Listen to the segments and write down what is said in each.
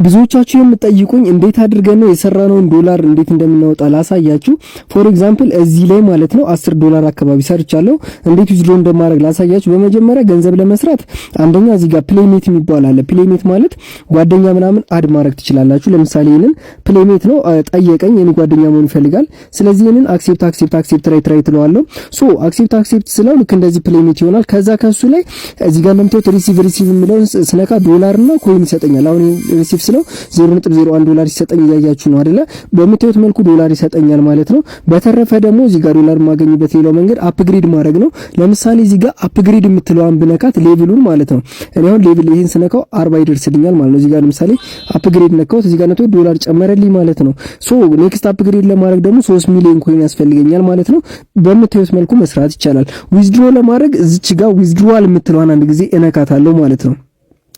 ብዙዎቻችሁ የምትጠይቁኝ እንዴት አድርገን ነው የሰራነውን ዶላር እንዴት እንደምናወጣ ላሳያችሁ። For example እዚህ ላይ ማለት ነው 10 ዶላር አካባቢ ሰርቻለሁ። እንዴት withdraw እንደማድረግ ላሳያችሁ። በመጀመሪያ ገንዘብ ለመስራት አንደኛ እዚህ ጋር playmate የሚባል አለ። Playmate ማለት ጓደኛ ምናምን add ማድረግ ትችላላችሁ። ለምሳሌ ይሄንን playmate ነው ጠየቀኝ፣ የኔ ጓደኛ መሆን ይፈልጋል። ስለዚህ ይሄንን accept፣ accept፣ accept፣ right፣ right እለዋለሁ። So accept፣ accept ስለው ልክ እንደዚህ playmate ይሆናል። ከዛ ከሱ ላይ እዚህ ጋር እንደምታዩት receive፣ receive የሚለውን ስነካ ዶላር እና coin ይሰጠኛል። አሁን receive ስለው 0.01 ዶላር ይሰጠኝ እያያችሁ ነው አይደለ? በምታዩት መልኩ ዶላር ይሰጠኛል ማለት ነው። በተረፈ ደግሞ እዚህ ጋር ዶላር የማገኝበት ሌላው መንገድ upgrade ማድረግ ነው። ለምሳሌ እዚህ ጋር upgrade የምትለዋን ብነካት level ኡን ማለት ነው። እኔ አሁን level ይሄን ስነካው 40 ይደርስልኛል ማለት ነው። እዚህ ጋር ለምሳሌ upgrade ነካሁት፣ እዚህ ጋር ነቶ ዶላር ጨመረልኝ ማለት ነው። So next upgrade ለማድረግ ደግሞ 3 ሚሊዮን coin ያስፈልገኛል ማለት ነው። በምታዩት መልኩ መስራት ይቻላል። Withdraw ለማድረግ እዚች ጋር withdrawal የምትለዋን አንድ ጊዜ እነካታለሁ ማለት ነው።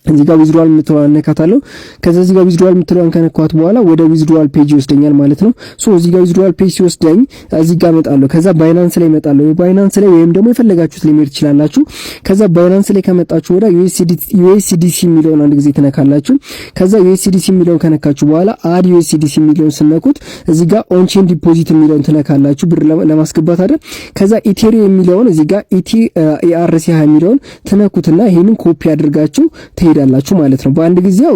እዚህ ጋር withdrawal የምትለዋን እነካታለሁ። ከዛ እዚህ ጋር withdrawal የምትለዋን ከነካኋት በኋላ ወደ withdrawal page ይወስደኛል ማለት ነው። So እዚህ ጋር withdrawal page ሲወስደኝ እዚህ ጋር እመጣለሁ። ከዛ Binance ላይ እመጣለሁ። Binance ላይ ወይም ደግሞ የፈለጋችሁት ላይ መሄድ ትችላላችሁ። ከዛ Binance ላይ ከመጣችሁ ወዲያ USDC የሚለውን አንድ ጊዜ ትነካላችሁ። ከዛ USDC የሚለውን ከነካችሁ በኋላ add USDC የሚለውን ስትነኩት እዚህ ጋር on-chain deposit የሚለውን ትነካላችሁ ብር ለማስገባት አይደል? ከዛ Ethereum የሚለውን እዚህ ጋር ET ERC 20 የሚለውን ትነኩትና ይሄንን ኮፒ አድርጋችሁ ትሄዳላችሁ ማለት ነው። በአንድ ጊዜው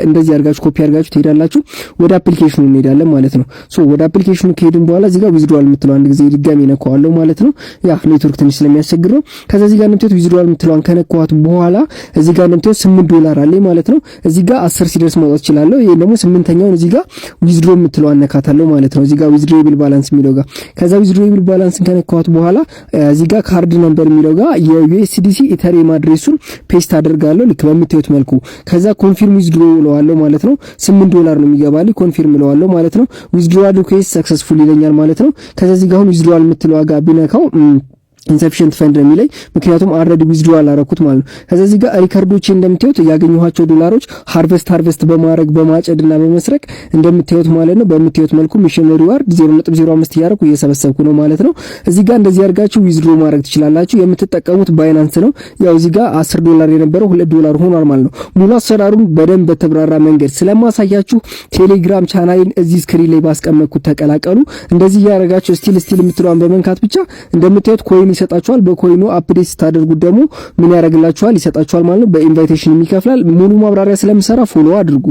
እንደዚህ አድርጋችሁ ኮፒ አድርጋችሁ ትሄዳላችሁ። ወደ application ኑ እንሄዳለን ማለት ነው። So ወደ application ኑ ከሄድን በኋላ እዚህ ጋር withdrawal የምትለው አንድ ጊዜ ድጋሚ ነካዋለሁ ማለት ነው። ያ ኔትወርክ ትንሽ ስለሚያስቸግር ነው። ከዛ እዚህ ጋር እንደምታዩት withdrawal የምትለዋን ከነካኋት በኋላ እዚህ ጋር እንደምታዩት 8 ዶላር አለኝ ማለት ነው። እዚህ ጋር 10 ሲደርስ ማውጣት እችላለሁ። ይሄ ደግሞ ስምንተኛውን እዚህ ጋር withdraw የምትለዋን ነካታለሁ ማለት ነው። እዚህ ጋር withdrawable balance የሚለው ጋር፣ ከዛ withdrawable balance ን ከነካኋት በኋላ እዚህ ጋር card number የሚለው ጋር የ USDC Ethereum address ኡን paste አደርጋለሁ ልክ በምታዩት መልኩ። ከዛ confirm withdraw እለዋለሁ ማለት ነው። 8 ዶላር ነው የሚገባልኝ፣ confirm እለዋለሁ ማለት ነው። Withdrawal request successful ይለኛል ማለት ነው። ከዛ እዚህ ጋር አሁን withdrawal የምትለዋ ጋር ብነካው insufficient fund ነው የሚለኝ፣ ምክንያቱም already withdraw አላረኩት ማለት ነው። ከዛ እዚህ ጋር record ኦች እንደምታዩት ያገኘኋቸው ዶላሮች harvest፣ harvest በማድረግ፣ በማጨድና በመስረቅ እንደምታዩት ማለት ነው። በምታዩት መልኩ mission reward 0.05 እያደረኩ እየሰበሰብኩ ነው ማለት ነው። እዚህ ጋር እንደዚህ አድርጋችሁ withdraw ማድረግ ትችላላችሁ። የምትጠቀሙት Binance ነው። ያው እዚህ ጋር 10 ዶላር የነበረው 2 ዶላር ሆኗል ማለት ነው። ሙሉ አሰራሩን በደንብ በተብራራ መንገድ ስለማሳያችሁ ቴሌግራም ቻናሌን እዚህ screen ላይ ባስቀመጥኩት ተቀላቀሉ። እንደዚህ እያደረጋችሁ steal፣ steal የምትለዋን በመንካት ብቻ እንደምታዩት coin ይሰጣችኋል። በ coin ኑ update ስታደርጉት ደግሞ ምን ያደርግላችኋል? ይሰጣችኋል ማለት ነው። በ invitation ይከፍላል። ሙሉ ማብራሪያ ስለምሰራ follow አድርጉ።